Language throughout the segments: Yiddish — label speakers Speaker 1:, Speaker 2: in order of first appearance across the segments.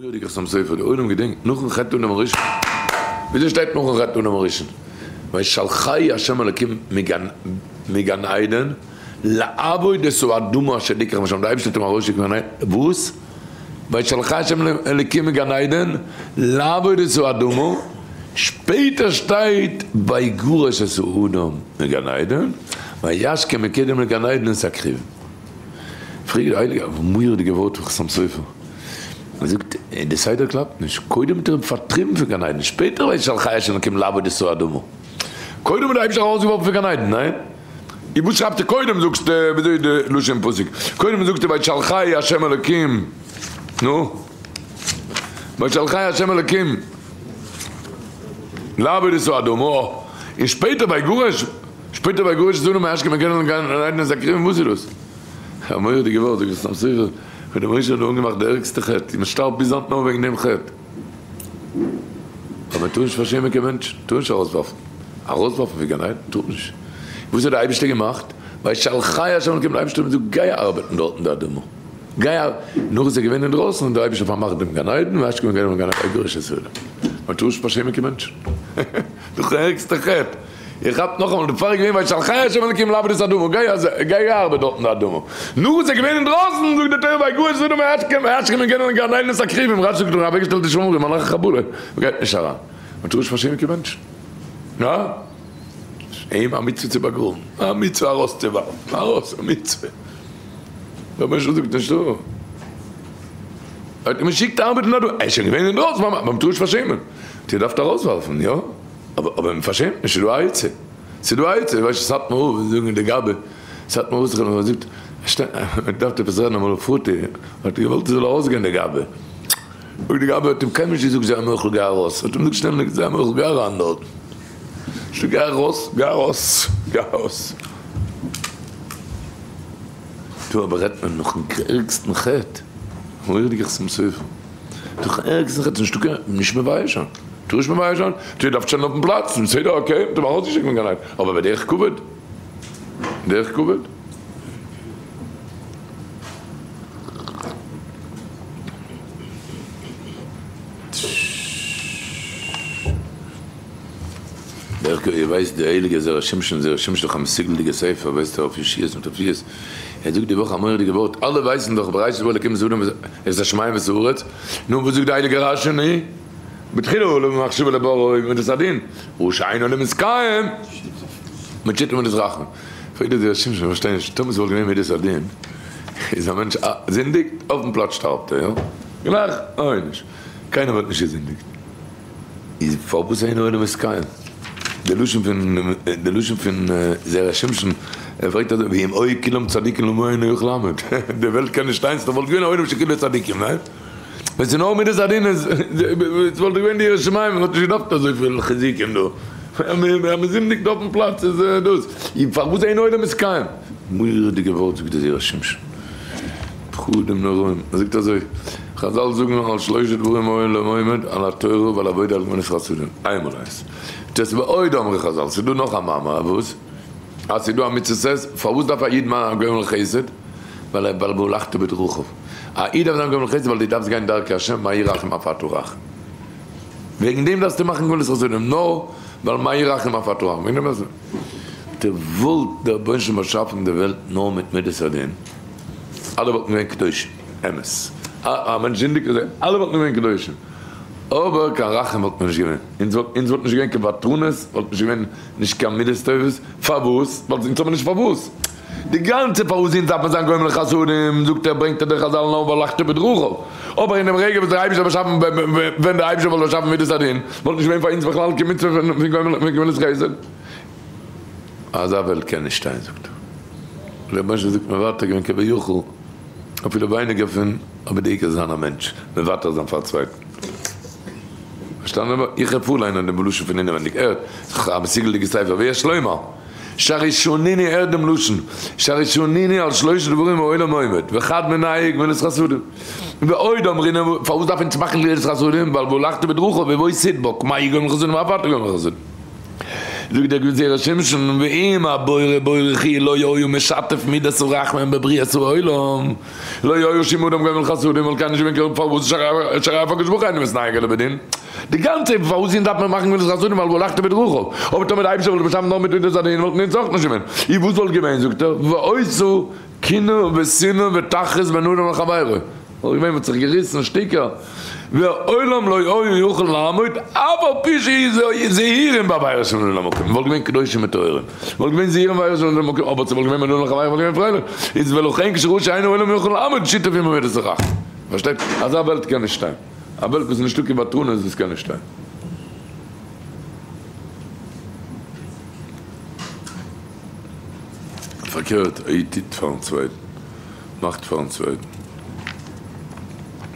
Speaker 1: מורא'דיגער חתם סופר, די עולם געדענקט נאכן חטא אדם הראשון, וויאזוי שטייט נאכן חטא אדם הראשון? וישלחהו ה' אלקים מגן עדן לעבוד את האדמה אשר נקח משם, די אייבערשטער האט אים ארויסגעשיקט פון גן עדן, וואס? וישלחהו ה' אלקים מגן עדן לעבוד את האדמה, שפעטער שטייט ויגרש את האדם מגן עדן וישכן מקדם לגן עדן את הכרובים. פרעגט די הייליגע מורא'דיגע ווארט פון חתם סופר. ער זאגט, די סדר קלאפט נישט, קודם האט ער אים פארטריבן פון גן עדן, שפעטער וישלחהו ה' אלקים לעבוד את האדמה. קודם האט דער אייבערשטער ארויסגעווארפן פון גן עדן, ניין? און וואס שרייבט ער קודם זאגסטו, וויאזוי איז די לשון אין פסוק? קודם זאגט ער וישלחהו ה' אלקים, נו? וישלחהו ה' אלקים לעבוד את האדמה, און שפעטער ויגרש, שפעטער ויגרש את האדם וישכן מקדם לגן עדן את הכרובים, וואס איז דאס? א מורא'דיגע ווארט זאגט דער חתם סופר. ווען דער משה האט אנגעמאכט די ערגסטע חטא, און מען שטארבט ביז היינט נאר וועגן דעם חטא. אבער מען טאר נישט פארשעמען קיין מענטשן, מען טאר נישט ארויסווארפן, ארויסווארפן פון גן עדן טאר מען נישט. וואס האט דער אייבערשטער געמאכט? וישלחהו ה' אלקים, דער אייבערשטער האט געזאגט גיי ארבעטן דארט אין די אדמה, גיי אר. נאך איז ער געווען אינדרויסן און דער אייבערשטער פארמאכט דעם גן עדן, וישכב מקדם לגן עדן ויגרש את האדם. מען טאר נישט פארשעמען קיין מענטשן, דאס איז די ערגסטע חטא. איך כאפ נאכאמאל די פאר איז געווען וישלחהו ה' אלקים לעבוד את האדמה, גיי אז גיי ארבעט דארט אין די אדמה, נאר איז ער געווען אינדרויסן, זאגט די תורה ויגרש את האדם וישכן מקדם לגן עדן את הכרובים, רשי זאגט אוועקגעשטעלט די שומרים מלאכי חבלה, מ'גייט נישט אריין, מ'טאר נישט פארשעמען קיין מענטשן, יא? אים א מצוה צו באגראבן, א מצוה ארויסצואווארפן, ארויס, א מצוה, דער רבונו של עולם זאגט נישטא, ער האט אים געשיקט ארבעטן אין אדמה, ער איז שוין געווען אינדרויסן, מ'טאר נישט פארשעמען, האט איר געדארפט ארויסווארפן, יא? אבער אבער מען פארשעמט נישט, ס'איז דא א עצה, ס'איז דא א עצה, ווייסט סאטמאר רב זאגן די גבאי, סאטמאר רב זיך געזאגט, מען דארף עפעס רעדן אמאל אויף פרטי, האט ער געוואלט עס זאל ארויסגיין די גבאי, אוי די גבאי האט אים קיינמאל נישט געזאגט זיי מוחל גיי ארויס, האט אים געזאגט שטענדיג זיי מוחל גיי אריין דארט, נישט גיי ארויס, גיי ארויס, גיי ארויס. דא אבער רעדט מען נאכן ערגסטן חטא, מורא'דיגע חתם סופר. דאך ערגסטן חטא, נישטא קיין, נישט מבייש זיין, טאר נישט מבייש זיין, טו דארפסט שטיין אויפן פלאץ, בסדר okay, מ'האט אים ארויסגעשיקט פון גן עדן, אבער בדרך כבוד, בדרך כבוד. דרך כבוד, איר ווייסט די הייליגע זרע שמשון, זרע שמשון איז דאך א מסוגל'דיגע ספר, ווייסט איר אויף ישועות מיט רפואות, ער זאגט די וואך א מורא'דיגע ווארט, אלע ווייסן דאך בראשית ברא אלקים את האדם את השמים ואת הארץ, נו וואס זאגט די הייליגע רשי נו, בתחילה עלה במחשבה לבראו במידת הדין, רשע אינו למתקיים, מיט מידת רחמים. פרעגט דער שמשון איך פארשטיי נישט, טאמער ס'וואלט געווען מידת הדין, איז א מענטש זינדיגט, אויפן פלאץ שטארבט ער, יא? גלייך עונש, קיינער וואלט נישט געזינדיגט. איז פארוואס אין עולם איז קיים? די לשון פון די לשון פון זרע שמשון, ער פרעגט אזוי ואם היו כולם צדיקים למה אינו יכול לעמוד? די וועלט קען נישט שטיין ס'וואלט געווען א עולם שכולו צדיקים, ניין? ווען ס'איז נאר מידת הדין איז וואלט געווען די יראת שמים מ'וואלט נישט געדארפט אזויפיל חיזוקים דא, אז מ'זינדיגט אויפן פלאץ איז דאס, פארוואס אין עולם איז קיים? מורא'דיגע ווארט זאגט די זרע שמשון. פחדים נוראים, ער זאגט אזוי, חזל זאגן על שלשה דברים העולם עומד, על התורה ועל עבודה על גמילות חסדים, איינמאל איינס, ט ועוד אמרו חזל, ס'איז דא נאך א מאמר, וואס? אז ס'איז דא א מצות עשה, פארוואס דארף א איד מאכן א גומל חסד? ווייל ער ווייל והלכת בדרכיו, א איד דארף זיין גומל חסד ווייל דו דארפסט גיין דרכי השם מה הוא רחום אף אתה רחום, וועגן דעם דארפסטו מאכן גמילות חסדים, נאר ווייל מה הוא רחום אף אתה רחום, וועגן דעם דארפסטו, וואלט דער רבונו של עולם באשאפן די וועלט נאר מיט מידת הדין, אלע וואלטן געווען קדושים, אמת, א מענטש זינדיגט אזוי, אלע וואלטן געווען קדושים, אבער קיין רחם וואלט מען נישט געווען, אונז וואלט אונז וואלט נישט געווען קיין ותרנות, וואלט נישט געווען נישט קיין מידות טובות, פארוואס? ווייל אונז האבן נישט פארוואס, די גאנצע פארוואס אונז דארף מען זיין גומל חסדים, זאגט ער, ברענגט ער די חזל נאר והלכת בדרכיו, אבער אינעם רגע וואס דער אייבישטער האט באשאפן, ווען דער אייבישטער וואלט באשאפן מידת הדין, וואלט נישט געווען פאר אונז בכלל קיין מצוה פון גמילות חסד. אזא וועלט קען נישט שטיין זאגט ער. ר' משה זאגט מוותר געווען כביכול אפילו ווייניגער פון אבער די עיקר זיין א מענטש מוותר זיין פאר א צווייטן. פארשטאנען? איך הער פארליינען דעם לשון פון אינעווענדיג ער האט א מסוגל'דיגע ספר ויש לומר שהראשוניני הערט דעם לשון שהראשוניני על שלושה דברים העולם עומד וחד מנייהו גמילות חסדים ועוד אמרינן פארוואס דארף אונז מאכן גמילות חסדים ווייל והלכת בדרכיו ובו תדבק מה הוא גומל חסדים אף אתה גומל חסדים. זאגט דער זרע שמשון, ואם הבורא ברוך הוא לא היה משתף מידת הרחמים בבריאת העולם, לא היה שום אדם גומל חסדים וואלט קיינער נישט געווען קרוב פארוואס שהרי אף הקדוש ברוך הוא אינו מתנהג אלא בדין. די גאנצע פארוואס אונז דארף מען מאכן גמילות חסדים ווייל והלכת בדרכיו, אבער טאמער די אייבערשטער וואלט באשאפן נאר מיט מידת הדין וואלטן אונז אויך נישט געווען. אי וואס וואלט געווען זאגט ער, והיתה קנאה ושנאה ותחרות בין אדם לחבירו. וואלט געווען מ'האט זיך געריסן שטיקער, והעולם לא היה יכול לעמוד אף על פי שיהיו זהירים בעבירות שבין אדם למקום, מ'וואלט געווען קדושים וטהורים, מ'וואלט געווען זהירים בעבירות שבין אדם למקום, אבער ס'וואלט געווען בין אדם לחבירו וואלט געווען פרייליך, איז ולכן כשראו שאין העולם יכול לעמוד שיתף עמו מידת הרחמים. פארשטייט? אזא וועלט קען נישט שטיין. א וועלט וואס איז נישטא קיין ותרנות דאס קען נישט שטיין. פארקערט, א איד טוט פארן צווייטן. מאכט פארן צווייטן.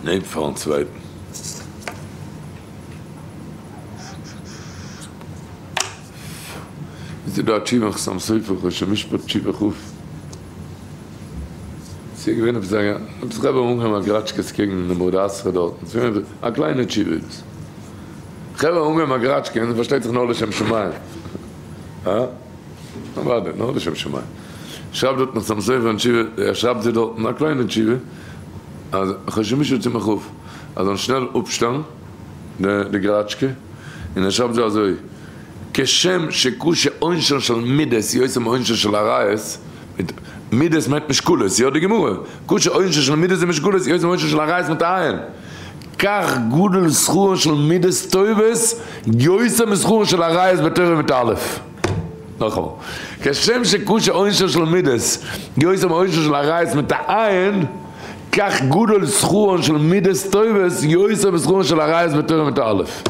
Speaker 1: נעמט פארן צווייטן. איז דא א תשובה אין חתם סופר חושן משפט תשובה כ'. ס'איז געווען עפעס א עפעס חברה האבן אנגעהויבן א גראטשקעס קעגן די מרא דאתרא דארטן. ס'איז געווען א קליינע תשובה איז דאס. חברה האבן אנגעהויבן א גראטשקע און פארשטייט זיך נאר לשם שמים. הא? אוודאי, נאר לשם שמים. שרייבט דארטן חתם סופר אין תשובה, ער שרייבט זיי דארטן א קליינע תשובה, אז חושן משפט צמח כ', אז זאלן שנעל אפשטעלן די גראטשקע, און ער שרייבט זיי אזוי, כשם שקשה עונשן של מידות יותר מעונשן של עריות, מיט מידות מיינט משקולות, יא די גמרא, קשה עונשן של מידות איז משקולות, יותר מעונשן של עריות מיט א עין. כך גדול שכרן של מידות טובות יותר משכרן של עריות בתורה מיט א אלף. נאכאמאל, כשם שקשה עונשן של מידות יותר מעונשן של עריות מיט א עין, כך גדול שכרן של מידות טובות יותר משכרן של עריות בתורה מיט א אלף.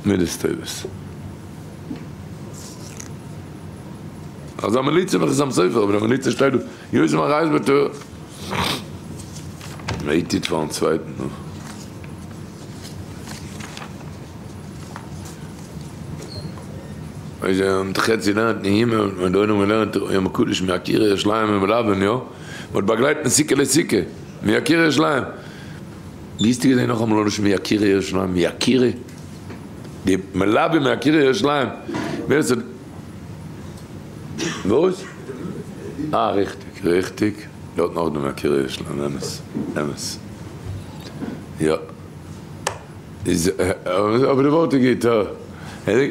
Speaker 1: מידות טובות. אזא מליצה וועלכע איז א סופר, אבער די מליצה שטייט דא. יוזם א רייז בתור מען טוט פארן צווייטן נו. אויב האט חצי לערנט אין הימל און די עולם געלערנט יום הקדוש מיקירי ירושלים און מלבן יא? מען האט באגלייט מסוכה לסוכה מיקירי ירושלים ווי האסטו געזען נאכאמאל א לשון מיקירי ירושלים מיקירי די מלבים מיקירי ירושלים ווער ס'האט וואס? אה ריכטיג ריכטיג, דארט נאך דעם עקירה ירושלים, אמת אמת יא איז אבער די ווארט איז גוט הא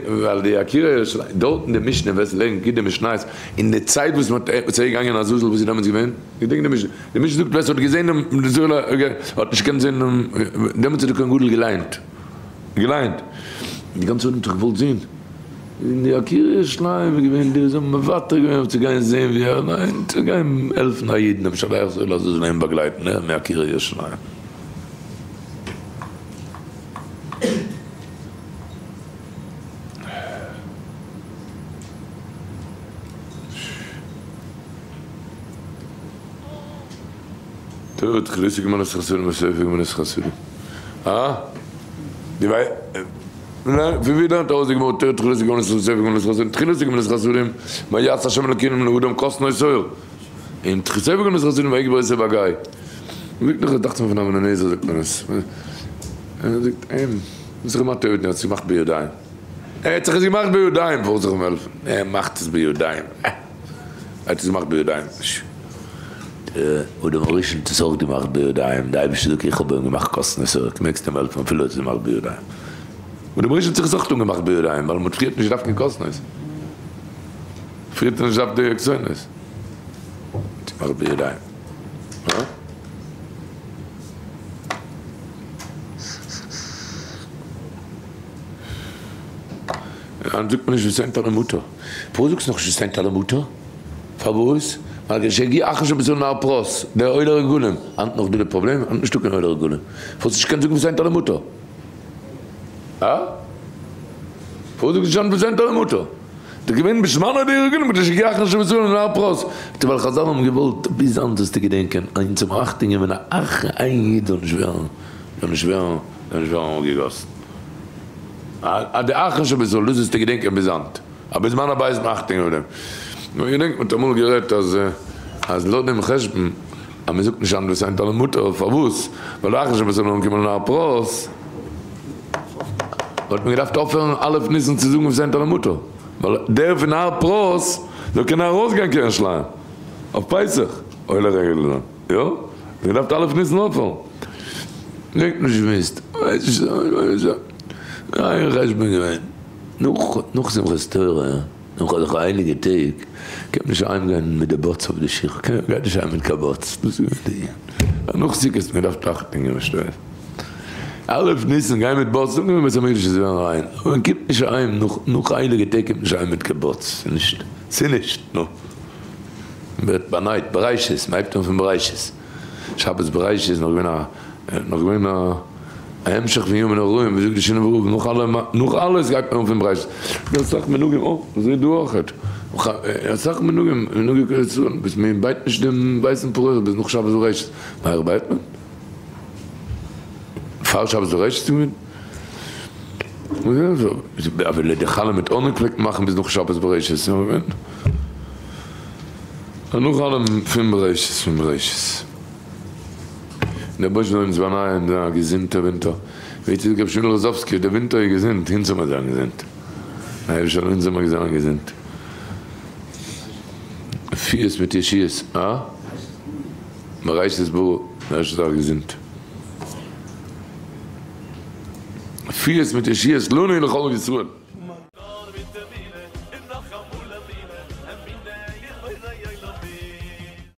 Speaker 1: ווייל די עקירה ירושלים דארט אין די משנה ווער ס'לערנט גוט די משניות אין די צייט וואס מ'האט וואס ער איז געגאנגען עזאזל וואס איז דעמאלטס געווען געדענק די משנה די משנה זאגט ווער ס'האט געזען דעם זאל האט נישט געקענט זען דעם דעמאלטס האט די כהן גדול געליינט געליינט די גאנצע עולם האט זיך געוואלט זען. אין די עקירה ירושלים איז געווען די וואס האבן מוותר געווען אויף צו גיין זעהן ווי ער ליינט, צו גיין העלפן א אידן דעם שליח זאל אזוי אים באגלייטן ער מעקירה ירושלים. תורה תחילת גמילות חסדים וסוף גמילות חסדים. אה? די וויי. פון ווי לערנט ארויס די גמרא תורה תחילת גמילות חסדים וסוף גמילות חסדים? תחילת גמילות חסדים, ויעש השם אלוקינו לאדם כתנות עור. און סוף גמילות חסדים ויגבר אותו בגיא. זאגט נאך דאכט זיך מיר פון אבני נזר זאגט מען עס. ער זאגט אים, וואס איך געמאכט ער האט עס געמאכט בידיים. ער האט זיך עס געמאכט בידיים פארוואס זאל איך אים העלפן? ער מאכט עס בידיים. ער האט עס געמאכט בידיים. דער אדם הראשון האט עס אויך געמאכט בידיים, דער אייבערשטער זאגט איך האב אים געמאכט כתנות עור, מעגסט אים העלפן אפילו ער האט עס געמאכט בידיים. אדם הראשון האט זיך עס אויך אנגעמאכט בידיים, ווייל מ'האט פריערט נישט געדארפט קיין כתנות, פריערט האט מען נישט געדארפט די כתנות, האט געמאכט בידיים. הא? היינט זאגט מען נישט ותן טל ומטר. פארוואס זאגסטו נאכנישט ותן טל ומטר? פארוואס? ווייל כשהגיע אחרון שבתולין נהר פרת, דער עולה רגלים, היינט נאך דא די פראבלעם? היינט נישטא קיין עולה רגלים, פארוואס נישט קענען זאגן ותן טל ומטר? הא? פארוואס זאגסטו נישט היינט ותן טל ומטר? דאך געווען בזמנו די רגלים כשהגיע אחרון שבתולין נהר פרת, ווייל חזל האבן געוואלט ביז היינט זאלסטו געדענקען איינס צום אכטונג געבן א אח איין איד זאל נישט ווערן זאל נישט ווערן זאל נישט ווערן אפגעגאסן א די אחרון שבתולין דאס זאלסטו געדענקען ביז היינט. אבער בזמן הבית מאכט אויף דעם. נאר איך געדענק מ'האט אמאל גערעדט אז אז לויט דעם חשבון אז מ'זאגט נישט אנדערש ותן טל ומטר, פארוואס? ווייל די אחרון שבתולין אנקומען אין הר פרת. וואלט מען געדארפט אויפהערן א' ניסן צו זאגן ותן טל ומטר, ווייל דער פון הר פרת זאל קענען ארויסגיין קיין ירושלים אויף פסח עולה רגל זיין, יא? האט מען געדארפט א' ניסן אויפהערן. געדענק נישט געוואוסט, ווייס נישט, איין חשבון געווען, נאך נאך שמחת תורה, נאך אזעלכע הייליגע טעג, קען מען נישט אהיימגיין מיט די באטס אויף די שיך, קיינער גייט נישט אהיים מיט קיין באטס, דאס איז געווען די ענין. נאך סוכות האט מען געדארפט אכטונג געבן שטייף. א' ניסן גיין מיט באטס, זאג מיר בית המקדש איז געווען ריין, אבער מען קומט נישט אהיים נאך נאך הייליגע טעג קומט מען נישט אהיים מיט קיין באטס, ס'איז נישט, ס'איז נישט, נו. מען ווערט באנייט, בראשית, מען הייבט אן פון בראשית. שבת בראשית איז נאך געווען א נאך געווען א המשך פון ימים נוראים, ווי זאגט די שינאווער רב, נאך אלע נאך אלעס גייט מען אן פון בראשית. דא אסאך מנהגים, אוי, אזוי דא אויכעט, אסאך מנהגים, מנהגי כל ישראל, ביז מען בייט נישט דעם ווייסן פרוכת ביז נאך שבת בראשית, מהר בייט מען? פאר שבת בראשית איז געווען? אבער די חלה מיט האניג פלעגט מען מאכן ביז נאך שבת בראשית, נאך אלעם פון בראשית פון בראשית. דער רבוש"ע זאל אונז באנייען זיין א געזונטע ווינטער, ווי האט געזאגט רבי שמואל ראזאווסקי, דער ווינטער איז געזונט, אונז זאל מיר זיין געזונט, דער אייבערשטער זאל אונז זאל מיר זיין געזונט. פיוס מיט ישועות, אה? בראשית ברא, דער אייבערשטער זאל געזונט. פיוס מיט ישועות לנו ולכל ישראל.